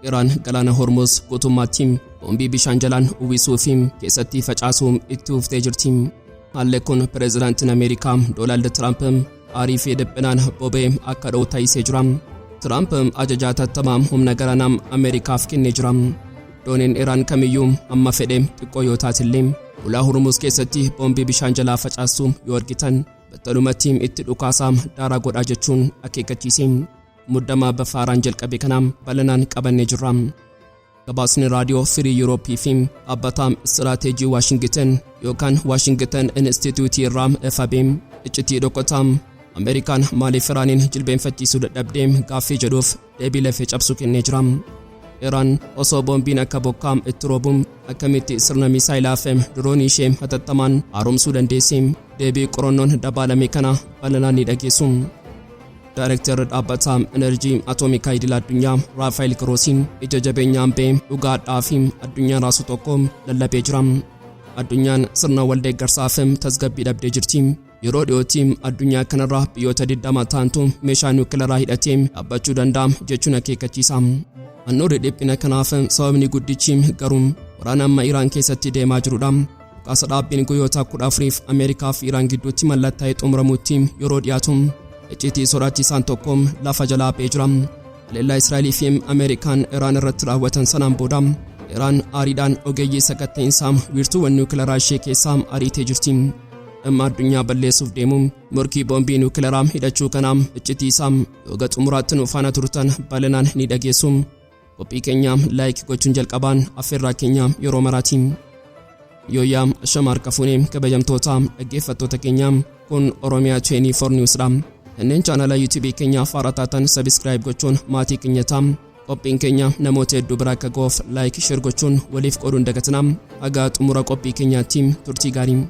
Iraan galaana Hormuz guutummaatti boombii bishaan jalaan uwwisuu fi keessatti facaasuu itti fuftee jirti. Haalli kun pireezidaantiin Ameerikaa Doonaald Tiraamp aarii fi dhiphinaan boba'ee akka dho'u taasisee jira. Tiraamp ajaja hatattamaa humna galaanaa Ameerikaaf kennee jira. Dooniin Iraan kamiyyuu amma fedhe xiqqoo yoo taatillee ulaa Hormuz keessatti boombii bishaan jalaa facaasuu yoo argitan battalumatti itti dhukaasaa daaraa godhaa jechuun akeekkachiise. Muddama bifa jalqabe kanaam bal'inaan qabannee jirra. Gabaasni Raadiyoo Firii Yurooppii fi dhaabbata Istiraateejii Waashingiten yookaan Waashingiten Inistituutii irraa ifa ba'e iccitii dhokataa Ameerikaan maaliif Iraaniin jilbeenfachiisuu dadhabdee gaaffii jedhuuf deebii lafee cabsu kennee jira. Iraan osoo boombiin akka bokkaa itti roobu akkamitti sirna misaayilaa fi diroonii ishee hatattamaan haaromsuu dandeesse? Deebii qorannoon dabaalame kana bal'inaan ni dhageessu. Daayirektarri dhaabbata Enerjii Atoomikaa Idil Addunyaa Raafaayil Giroosiin ija jabeenyaan ba'ee dhugaadhaa fi addunyaa raasu tokko lallabee jira. Addunyaan sirna waldeeggarsaa fi tasgabbii dhabdee jirti. Yeroo dhiyootti addunyaa kanarraa biyyoota 20 ta'antu meeshaa niwukilaraa hidhatee dhaabbachuu danda'a jechuun akeekkachiisa. Handhuurri dhiphina kanaaf sababni guddichi garuu waraana amma Iraan keessatti deemaa jirudha. Dhukaasa dhaabbiin guyyoota 14f Ameerikaa fi Iraan gidduutti mallattaa'ee xumuramutti yeroo dhiyaatu icciitii sodaachisaan tokko lafa jalaa ba'ee jira. Haleellaa Israa'elii fi Ameerikaan Iraan irratti raawwatan sanaan booda Iraan aariidhaan ogeeyyii sakatta'iinsaa wiirtuuwwan niwukilaraa ishee keessaa ariitee jirti. Dhimma addunyaa balleessuuf deemu morkii boombii niwukilaraa hidhachuu kanaa iccitii isaa yoo xumuraatti nu faana turtan bal'inaan ni dhageessu. Qophii keenya like gochuun jalqabaan affeerraa keenya yeroo maraati. Yooyyaa, ashama harka fuunee, kabajamtoota dhaggeeffattoota keenya, kun Oromiyaa 24 News dha. Kanneen chaanala YouTube keenya faara taatan subscribe gochuun maatii keenya ta'a. Qophiin keenya namoota hedduu bira akka ga'uuf like, share gochuun waliif qooduun dagatinaa. Haga xumura qophii keenyaatti turtii gaarii.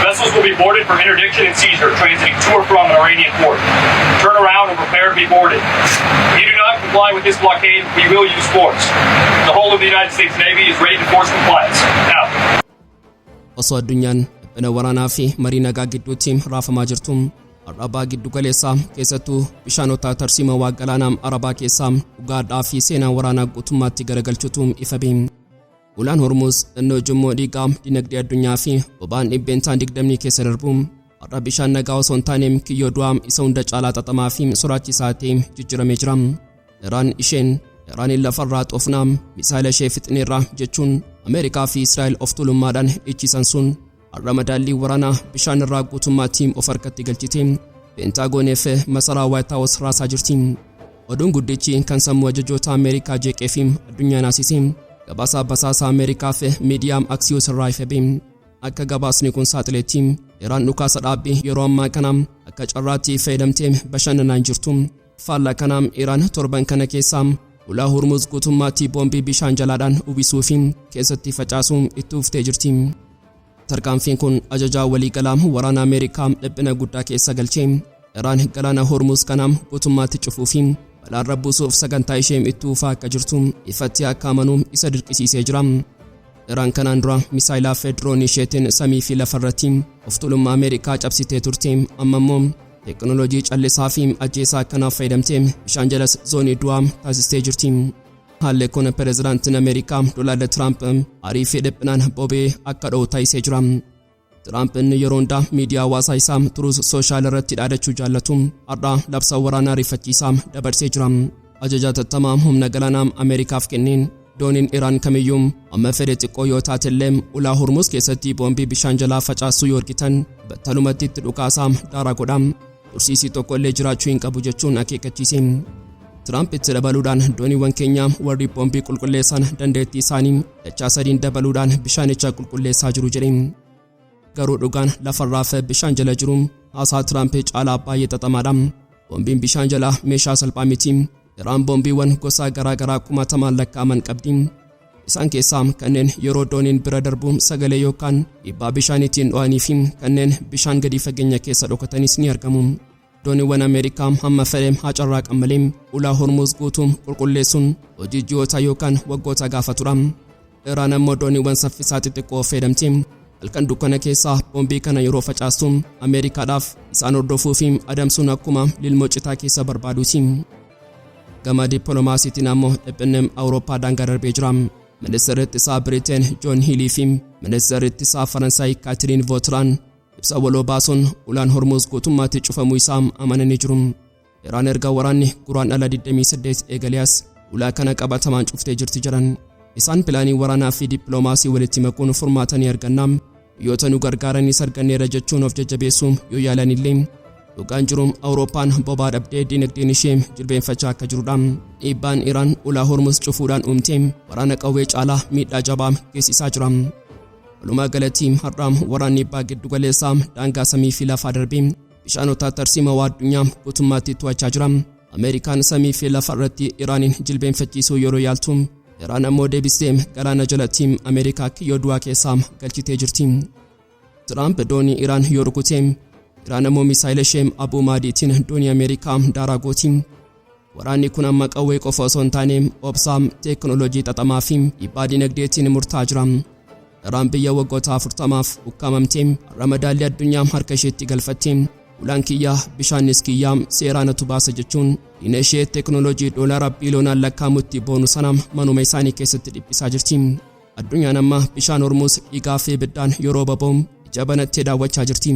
Vessels will be boarded for interdiction and seizure transiting to or from an Iranian port. Turn around and prepare to be boarded. If you do not comply with this blockade, we will use force. The whole of the United States Navy is ready to force compliance. Now. Osoo addunyaan dhiphina waraanaa fi marii nagaa gidduutti raafamaa jirtu, Arabaa giddu galeessaa, keessattuu bishaanota tarsiimawaa galaanaa Arabaa keessaa dhugaadhaa fi seenaa waraanaa guutummaatti garagalchutu ifa ba'e. Ulaan Hormuz inni ujummoo dhiigaa dinagdee addunyaa fi boba'aan 20% keessa darbu har'a bishaan nagaa osoo hin taane kiyyoo du'aa isa hunda caalaa xaxamaa fi sodaachisaa ta'e jijjiiramee jira. Iraan isheen Iraaniin lafarraa xoofnaa, misaayila ishee fixneerra jechuun Ameerikaa fi Israa'el of tuulummaadhaan dhiichisan sun har'a madaallii waraanaa bishaan irraa guutummaatti of harkatti galchite Peentaagoonii fi masaraa Waayit Haawus raasaa jirti. Oduun guddichi kan sammuu ajajoota Ameerikaa jeeqee fi addunyaa naasise gabaasa basaasa Ameerikaa fi miidiyaa Aksiyoos irraa ifa ba'e. Akka gabaasni kun saaxiletti, Iraan dhukaasa dhaabbii yeroo ammaa kana akka carraatti fayyadamtee bashannanaa hin jirtu. Faallaa kanaa, Iraan torban kana keessaa ulaa Hormuz guutummaatti boombii bishaan jalaadhaan uwwisuu fi keessatti facaasuu itti fuftee jirti. Tarkaanfiin kun ajajaa waliigalaa waraana Ameerikaa dhiphina guddaa keessa galchee Iraan galaana Hormuz kana guutummaatti cufuu fi balaarra buusuuf sagantaa ishee itti fufaa akka jirtu ifatti akka amanu isa dirqisiisee jira. Iraan kanaan dura misaayilaa fi diroonii isheetiin samii fi lafarratti of tuulummaa Ameerikaa cabsitee turte. Amma immoo teekinooloojii callisaa fi ajjeesaa akkanaaf fayyadamtee bishaan jalas zoonii du'aa taasistee jirti. Haalli kun pireezidaantiin Ameerikaa Doonaald Tiraamp aarii fi dhiphinaan boba'ee akka dho'u taasisee jira. Tiraamp inni yeroo hundaa miidiyaa hawaasaa isaa Truth Social irratti dhaadachuu jaallatu har'a labsa waraanaa ariifachiisaa dabarsee jira. Ajaja hatattamaa humna galaanaa Ameerikaaf kenneen dooniin Iraan kamiyyuu amma fedhe xiqqoo yoo taatellee ulaa Hormuz keessatti boombii bishaan jalaa facaasuu yoo argitan battalumatti itti dhukaasaa daaraa godha. Tursiisii tokko illee jiraachuu hin qabu jechuun akeekkachiise. Tiraamp itti dabaluudhaan, dooniiwwan keenya warri boombii qulqulleessan dandeettii isaanii dachaa sadiin dabaluudhaan bishaanicha qulqulleessaa jiru jedhe. Garuu dhugaan lafarraa fi bishaan jala jiru haasaa Tiraamp caalaa baay'ee xaxamaadha. Boombiin bishaan jalaa meeshaa salphaa miti. Iraan boombiiwwan gosa garaa garaa kumaatamaan lakkaa'aman qabdi. Isaan keessaa kanneen yeroo dooniin bira darbu sagalee yookaan dhiibbaa bishaaniitiin dho'anii fi kanneen bishaan gadi fageenya keessa dhokatanis ni argamu. Dooniiwwan Ameerikaa hamma fedhe haa carraaqan malee ulaa Hormuz guutuu qulqulleessuun hojii ji'oota yookaan waggoota gaafatudha. Iraan ammoo dooniiwwan saffisaa xixiqqoo fayyadamti. Halkan dukkana keessaa boombii kana yeroo facaastu Ameerikaadhaaf isaan hordofuu fi adamsuun akkuma lilmoo citaa keessa barbaaduuti. Gama dippiloomaasiitiin ammoo dhiphinni Awurooppaa daangaa darbee jira. Ministeerri ittisaa Biriteen Joon Hiilii fi Ministeerri ittisaa Faransaay Kaatiriin Vootiraan ibsa waloo baasuun ulaan Hormuz guutummaatti cufamuu isaa amananii jiru. Iraan erga waraanni Guraandhala 28 eegalee as ulaa kana qabatamaan cuftee jirti jedhan. Isaan pilaanii waraanaa fi dippiloomaasii walitti makuun furmaata ni arganna. Biyyoota nu gargaaranis arganneerra jechuun of jajjabeessuu yoo yaalan illee dhugaan jiru Awurooppaan boba'aa dhabdee dinagdeen ishee jilbeenfachaa akka jirudha. Dhiibbaan Iraan ulaa Hormuz cufuudhaan uumte waraana qawwee caalaa miidhaa jabaa geessisaa jira. Walumaa galatti har'a waraanni baha giddu galeessaa daangaa samii fi lafaa darbee bishaanota tarsiimawaa addunyaa guutummaatti to'achaa jira. Ameerikaan samii fi lafa irratti Iraaniin jilbeenfachiisuu yeroo yaaltu, Iraan ammoo deebistee galaana jalatti Ameerikaa kiyyoo du'aa keessaa galchitee jirti. Tiraamp doonii Iraan yoo rukute, Iraan ammoo misaayila ishee Abuu Maadiitiin doonii Ameerikaa daaraa gooti. Waraanni kun amma qawwee qofa osoo hin taane obsaa, teekinooloojii xaxamaa fi dhiibbaa dinagdeetiin murtaa'aa jira. Iraan biyya waggoota 40f ukkaamamtee har'a madaalli addunyaa harka isheetti galfatte. Ulaan kiyyaa bishaanis kiyyaa seeraan atu baasa jechuun diina ishee teekinooloojii doolaara biiliyoonaan lakkaa'amutti boonu sana manuma isaanii keessatti dhiphisaa jirti. Addunyaan amma bishaan Hormuz dhiigaa fi ibiddaan yeroo baba'u ija banattee daawwachaa jirti.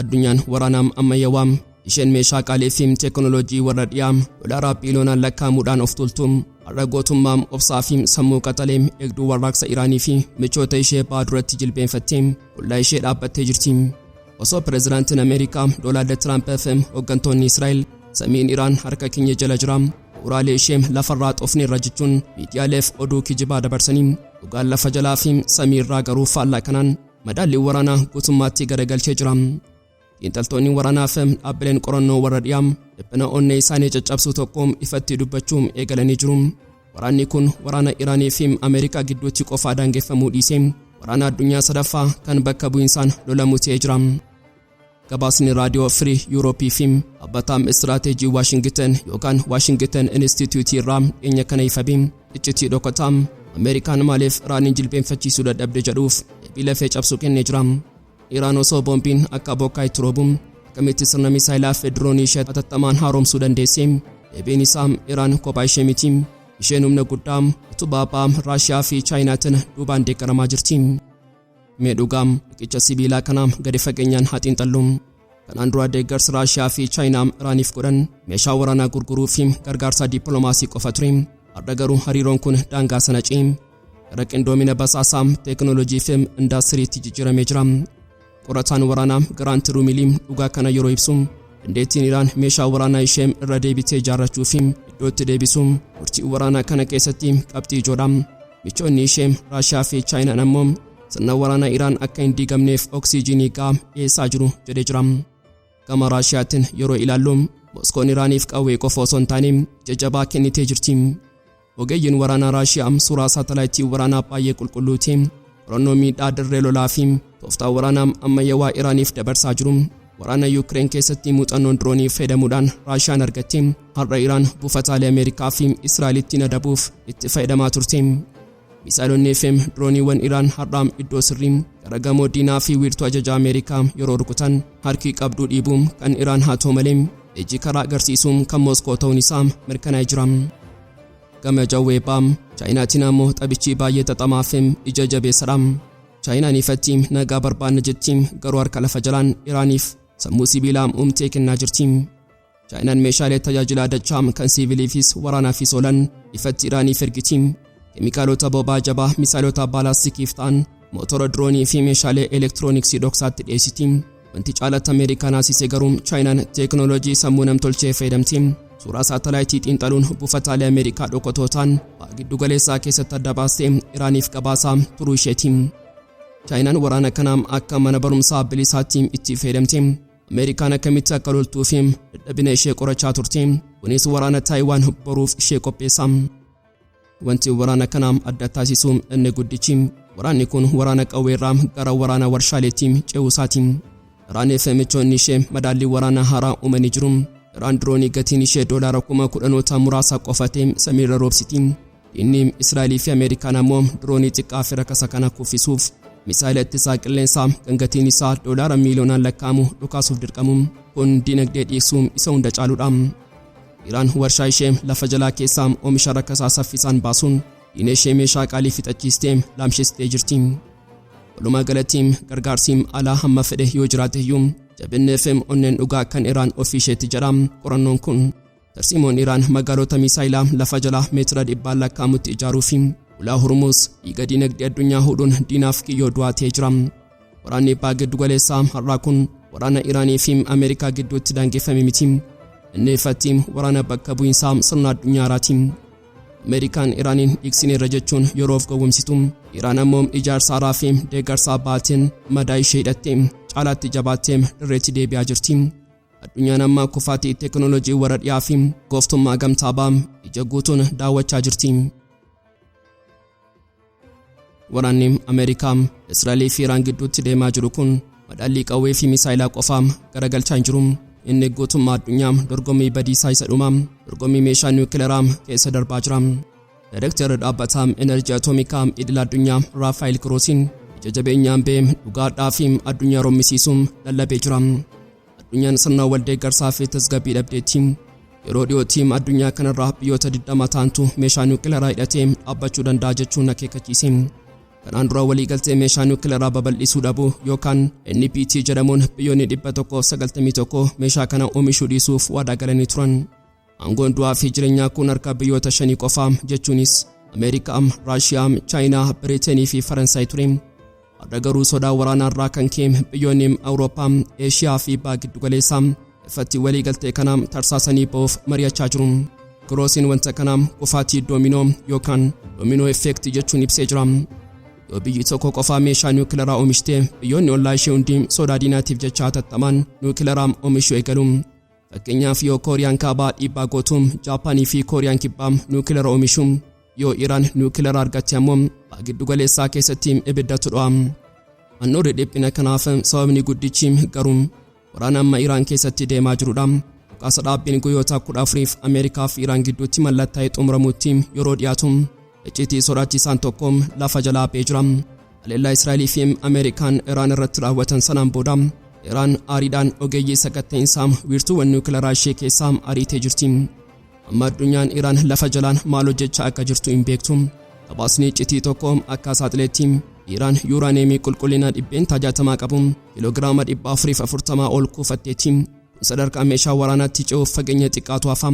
Addunyaan waraanaam ammayyawaam isheen meeshaa qaalii fi teekinooloojii warra dhiyaa doolaara biiliyoonaan lakkaa'amuudhaan of tuultu har'a gootummaam obsaa fi sammuu qaxalee eegduu warraaqsa Iraanii fi michoota ishee ba'aa duratti jilbeenfattee ollaa ishee dhaabbattee jirti. Osoo pireezidaantiin Ameerikaa Doonaald Tiraamp fi hooggantoonni Israa'el samiin Iraan harka keenya jala jira, bu'uuraalee ishee lafarraa xoofneerra jechuun miidiyaaleef oduu kijibaa dabarsanii dhugaan lafa jalaa fi samii irraa garuu faallaa kanaan madaalli waraanaa guutummaatti garagalchee jira. Xiinxaltoonni waraanaa fi dhaabbileen qorannoo warra dhiyaa dhiphina onnee isaanii caccabsuu tokko ifatti dubbachuu eegalanii jiru. Waraanni kun waraana Iraanii fi Ameerikaa gidduutti qofaa daangeffamuu dhiisee waraana addunyaa sadaffaa kan bakka bu'insaan lolamu ta'ee jira. Gabaasni Raadiyoo Firii Yuurooppii fi dhaabbata Istiraateejii Waashingiten yookaan Waashingiten Inistituutii irraa dhiyeenya kana ifa ba'e iccitii dhokataa Ameerikaan maaliif Iraaniin jilbeenfachiisuu dadhabde jedhuuf deebii lafee cabsu kennee jira. Iraan osoo boombiin akka bokkaa itti roobu akkamitti sirna misaayilaa fi diroonii ishee hatattamaan haaromsuu dandeesse? Deebiin isaa Iraan kophaa ishee miti. Isheen humna guddaa utubaa ba'aa Raashiyaa fi Chaayinaatiin duubaan deeggaramaa jirti. Mee dhugaam riqicha sibiilaa kana gadi fageenyaan haa xiinxallu. Kanaan dura deeggarsi Raashiyaa fi Chaayinaa Iraaniif godhan meeshaa waraanaa gurguruu fi gargaarsa dippiloomaasii qofa ture. Har'a garuu hariiroon kun daangaa sana ce'e gara qindoomina basaasaa teekinooloojii fi indaastiriitti jijjiiramee jira. Qorataan waraanaa Giraant Ruumilii dhugaa kana yeroo ibsu, dandeettiin Iraan meeshaa waraanaa ishee irra deebitee ijaarrachuu fi iddootti deebisu murtii waraanaa kana keessatti qabxii ijoodha. Michoonni ishee Raashiyaa fi Chaayinaan ammoo sirna waraanaa Iraan akka hin diigamneef oksijiinii gahaa dhiyeessaa jiru jedhee jira. Gama Raashiyaatiin yeroo ilaallu, Moskoon Iraaniif qawwee qofa osoo hin taane jajjabaa kennitee jirti. Ogeeyyiin waraanaa Raashiyaa suuraa saatalaayitii waraanaa baay'ee qulqulluu ta'e, qorannoo miidhaa dirree lolaa fi tooftaa waraanaa ammayyaawaa Iraaniif dabarsaa jiru. Waraana Yuukireen keessatti muuxannoon diroonii fayyadamuudhaan Raashiyaan argatte har'a Iraan buufataalee Ameerikaa fi Israa'elitti adabuuf itti fayyadamaa turte. Misaayilonni fi dirooniiwwan Iraan har'a iddoo sirrii gara gamoo diinaa fi wiirtuu ajaja Ameerikaa yeroo rukutan harki qabduu dhiibuu kan Iraan haa ta'u malee ijji karaa agarsiisuu kan Moskoo ta'uun isaa mirkanaa'ee jira. Gama jawwee baam Chaayinaatiin ammoo taphichi baay'ee xaxamaa fi ija jabeessadha. Chaayinaan ifatti nagaa barbaanna jetti, garuu harka lafa jalaan Iraaniif sammuu sibiilaa uumtee kennaa jirti. Chaayinaan meeshaalee tajaajilaa dachaa kan siviiliifis waraanaafis oolan ifatti Iraaniif ergiti. Keemikaalota boba'aa jabaa, misaayilota baalastikiif ta'an, mootora diroonii fi meeshaalee elektirooniksii dhoksaatti dhiyeessiti. Wanti caalatti Ameerikaa naasise garuu Chaayinaan teekinooloojii sammuu namtolchee fayyadamti. Suuraa saatalaayitii xiinxaluun buufataalee Ameerikaa dhokatoo ta'an baha giddu galeessaa keessatti adda baastee Iraaniif gabaasaa turuu isheeti. Chaayinaan waraana kanaa akka mana barumsaa bilisaatti itti fayyadamte. Ameerikaan akkamitti akka loltuu fi dadhabina ishee qorachaa turte. Kunis waraana Taayiwaan boruuf ishee qopheessa. Wanti waraana kanaa adda taasisu inni guddichi waraanni kun waraana qawweerraa gara waraana warshaaleetti ce'uu isaati. Iraanii fi michoonni ishee madaallii waraanaa haaraa uumanii jiru. Iraan diroonii gatiin ishee doolaara 10,000 muraasa qofa ta'e samiirra roobsiti. Diinni Israa'elii fi Ameerikaan ammoo diroonii xiqqaa fi rakasa kana kuffisuuf misaayila ittisaa qilleensaa kan gatiin isaa doolaara miiliyoonaan lakkaa'amu dhukaasuuf dirqamu. Kun dinagdee dhiyeessuu isa hunda caaludha. Iraan warshaa ishee lafa jalaa keessaa oomisha rakasaa saffisaan baasuun diina ishee meeshaa qaalii fixachiistee laamshessitee jirti. Walumaa galatti gargaarsi alaa hamma fedhe yoo jiraate iyyuu jabinni fi onneen dhugaa kan Iraan ofii isheetti jedha qorannoon kun. Tarsiimoon Iraan magaalota misaayilaa lafa jalaa meetira dhibbaan lakkaa'amutti ijaaruu fi ulaa Hormuuz dhiiga dinagdee addunyaa hudhuun diinaaf kiyyoo du'aa ta'ee jira. Waraanni baha giddu galeessaa har'aa kun waraana Iraanii fi Ameerikaa gidduutti daangeffame miti. Inni ifatti waraana bakka bu'iinsaa sirna addunyaa haaraati. Ameerikaan Iraaniin dhiigsineerra jechuun yeroof gowwomsitu, Iraan ammoo ijaarsa haaraa fi deeggarsa baateen madaa ishee hidhattee caalaatti jabaattee dirreetti deebi'aa jirti. Addunyaan amma kufaatii teekinooloojii warra dhiyaa fi gooftummaa gamtaa bahaa ija guutuun daawwachaa jirti. Waraanni Ameerikaa, Israa'elii fi Iraan gidduutti deemaa jiru kun madaallii qawwee fi misaayilaa qofaa garagalchaa hin jiru. Inni guutummaa addunyaa dorgommii badiisaa isa dhumaa, dorgommii meeshaa niwukilaraa keessa darbaa jira. Daayireektarri dhaabbata Enerjii Atoomikaa idil addunyaa Raafaayil Giroosiin ija jabeenyaan ba'ee dhugaadhaa fi addunyaa rommisiisuun lallabee jira. Addunyaan sirna wal deeggarsaa fi tasgabbii dhabdeetti. Yeroo dhiyootti addunyaa kanarraa biyyoota 20 ta'antu meeshaa niwukilaraa hidhatee dhaabbachuu danda'a jechuun akeekkachiise. Kanaan dura waliigaltee meeshaa niwukilaraa babal'isuu dhabuu yookaan NPT jedhamuun biyyoonni 191 meeshaa kana oomishuu dhiisuuf waadaa galanii turan. Aangoon du'aa fi jireenyaa kun harka biyyoota shanii qofaa jechuunis Ameerikaa, Raashiyaa, Chaayinaa, Biriteenii fi Faransaay ture. Har'a garuu sodaa waraanaa irraa kan ka'e biyyoonni Awurooppaa, Eeshiyaa fi Baha Giddugaleessaa ifatti waliigaltee kana tarsaasanii ba'uuf mari'achaa jiru. Giroosiin wanta kana kufaatii doominoo yookaan domino effect jechuun ibsee jira. Yoo biyyi tokko qofaa meeshaa niwukilaraa oomishtee biyyoonni ollaa ishee hundi sodaa diinaatiif jecha hatattamaan niwukilaraa oomishuu eegalu. Fakkeenyaaf yoo Kooriyaan Kaabaa dhiibbaa gootu Jaapaanii fi Kooriyaan Kibbaa niwukilara oomishu. Yoo Iraan niwukilara argatte ammoo baha giddugaleessaa keessatti ibiddatu dho'a. Handhuurri dhiphina kanaaf sababni guddichi garuu waraana amma Iraan keessatti deemaa jirudha. Dhukaasa dhaabbiin guyyoota 14f Ameerikaa fi Iraan gidduutti mallattaa'ee xumuramutti yeroo dhiyaatu icciitii sodaachisaan tokko lafa jalaa ba'ee jira. Haleellaa Israa'elii fi Ameerikaan Iraan irratti raawwatan sanaan booda Iraan aariidhaan ogeeyyii sakatta'iinsaa wiirtuuwwan niwukilaraa ishee keessaa ariitee jirti. Amma addunyaan Iraan lafa jalaan maal hojjechaa akka jirtu hin beektu. Gabaasni icciitii tokko akka saaxileetti Iraan yuuraaneemii qulqullina 60% qabu kiiloogiraama 440 ol kuufatteetti. Kun sadarkaa meeshaa waraanaatti ce'uuf fageenya xiqqaatu hafa.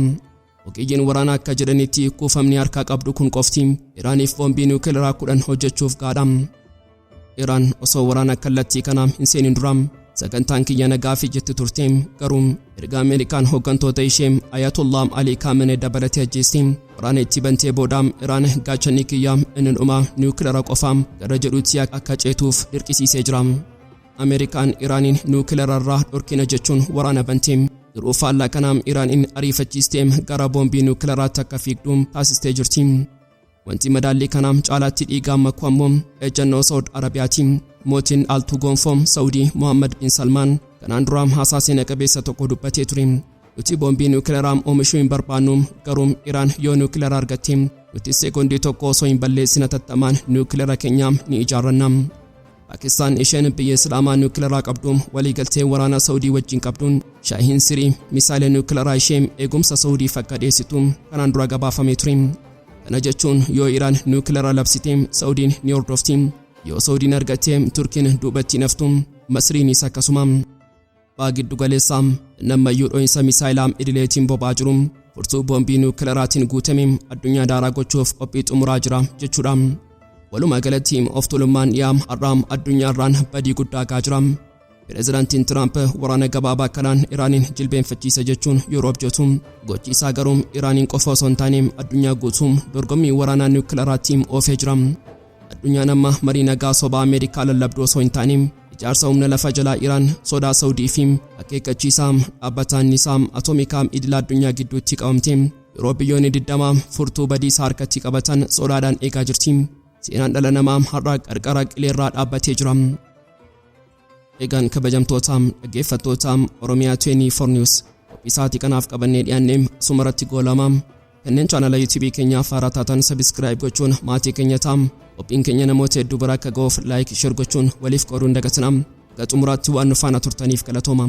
Ogeeyyiin waraanaa akka jedhanitti kuufamni harkaa qabdu kun qofti Iraaniif boombii niwukilaraa 10 hojjechuuf gaadha. Iraan osoo waraana kallattii kanaa hin seenin dura sagantaan kiyya nagaa fi jetti turte, garuu erga Ameerikaan hooggantoota ishee Ayatollah Ali Khamenei dabalatee ajjeeste waraana itti bantee booda Iraan gaachanni kiyya inni dhumaa niwukilara qofaa gara jedhutti akka ceetuuf dirqisiisee jira. Ameerikaan Iraaniin niwukilara irraa dhorkina jechuun waraana bante. Yeroo faallaa kanaa Iraaniin ariifachiistee gara boombii niwukilaraatti akka fiigdu taasistee jirti. Wanti madaallii kanaa caalaatti dhiigaa makuu ammoo ejjennoo Saawud Arabiyaati. Mootiin dhaaltuu gonfoo Saawudii Mohammad bin Salmaan kanaan dura haasaa seena qabeessa tokko dubbatee ture. Nuti boombii niwukilaraa oomishuu hin barbaannu, garuu Iraan yoo niwukilara argatte nuti sekoondii tokko osoo hin balleessin hatattamaan niwukilara keenya ni ijaarranna. Paakistaan isheen biyya Islaamaa niwukilaraa qabdu waliigaltee waraana Saawudii wajjin qabduun Shaahin Sirii misaayila niwukilaraa ishee eegumsa Saawudiif akka dhiyeessitu kanaan dura gabaafamee ture. Kana jechuun yoo Iraan niwukilara labsite Saawudiin ni hordofti. Yoo Saawudiin argatte Turkiin duubatti naftu, Masriinis akkasuma. Baha giddugaleessaa nammayyuu dho'insa misaayilaa idileetiin boba'aa jiru furtuu boombii niwukilaraatiin guutame addunyaa daaraa gochuuf qophii xumuraa jira jechuudha. Walumaa galatti of tuulummaan dhiyaa har'aa addunyaarraan badii guddaa gahaa jira. Pireezidaantiin Tiraamp waraana gabaabaa kanaan Iraaniin jilbeenfachiisa jechuun yeroo abjootu, gochi isaa garuu Iraaniin qofa osoo hin taane addunyaa guutuu dorgommii waraanaa niwukilaraatti oofee jira. Addunyaan amma marii nagaa sobaa Ameerikaa lallabdu osoo hin taane ijaarsa humna lafa jalaa Iraan sodaa Saawudii fi akeekkachiisaa dhaabbata anniisaa atoomikaa idila addunyaa gidduutti qabamte yeroo biyyoonni 20 furtuu badiisaa harkatti qabatan sodaadhaan eegaa jirti. Seenaan dhala namaa har'a qarqara qileerraa dhaabbatee jira. Egaan kabajamtoota dhaggeeffattoota Oromiyaa 24 News, qophii sa'aatii kanaaf qabannee dhiyaannee asumarratti goolama. Kanneen chaanala YouTube keenyaaf haaraa taatan subscribe gochuun maatii keenya ta'aa. Qophiin keenya namoota hedduu bira akka ga'uuf like, share gochuun waliif qooduu hin dagatinaa. Hanga xumuraatti waan nu faana turtaniif galatooma.